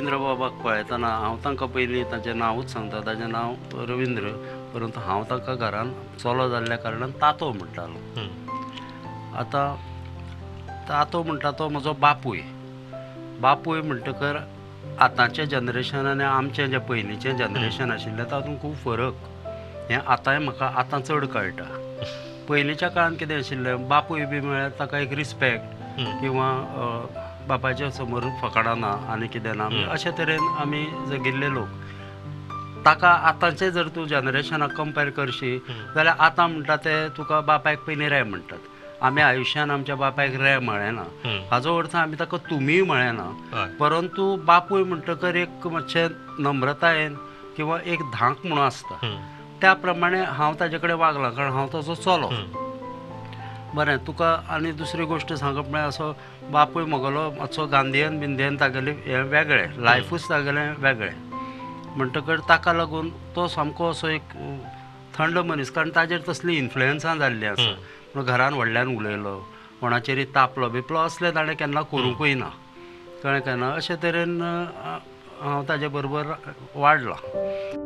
रविंद्र बाबाक पळयतना हांव तांकां पयलीं ताचें नांवूच सांगता, ताचें नांव रविंद्र, परंतु हांव ताका घरान चलो जाल्ल्या कारणान तातो म्हणटालो. आतां तातो म्हणटा तो म्हजो बापूय. बापूय म्हणटकर आतांचें जनरेशन आनी आमचें जें पयलींचें जनरेशन आशिल्लें तातूंत खूब फरक. हें आतांय म्हाका आतां चड कळटा. पयलींच्या काळान कितें आशिल्लें, बापूय बी म्हळ्यार ताका एक रिस्पेक्ट किंवा बापायच्या समोर फकाणां ना आनी कितें ना, अशे तरेन आमी जगिल्ले लोक. ताका आतांचे जर तूं जनरेशनाक कंपेर करशी जाल्यार आतां म्हणटा ते तुका बापायक पयलीं रे म्हणटात. आमी आयुश्यान आमच्या बापायक रे म्हळें ना, हाजो अर्थ आमी ताका तुमीय म्हळें ना, परंतु बापूय म्हणटकर एक मातशें नम्रतायेन किंवा एक धांक म्हणून आसता, त्या प्रमाणे हांव ताजे कडेन वागलां, कारण हांव ताजो चलो. बरें, तुका आनी दुसरी गोश्ट सांगप म्हळ्यार असो बापूय म्हगेलो मातसो गांधीयन बिंदियन, तागेलें हें वेगळें लायफूच तागेलें वेगळें, म्हणटकर ताका लागून तो सामको असो एक थंड मनीस, कारण ताजेर तसली इन्फ्लुयन्सां जाल्लीं आसा. पूण घरान व्हडल्यान उलयलो, कोणाचेरय तापलो बिपलो असलें ताणें केन्ना करूंकूय ना, कळ्ळें काय ना. अशे तरेन हांव ताजे बरोबर वाडलां.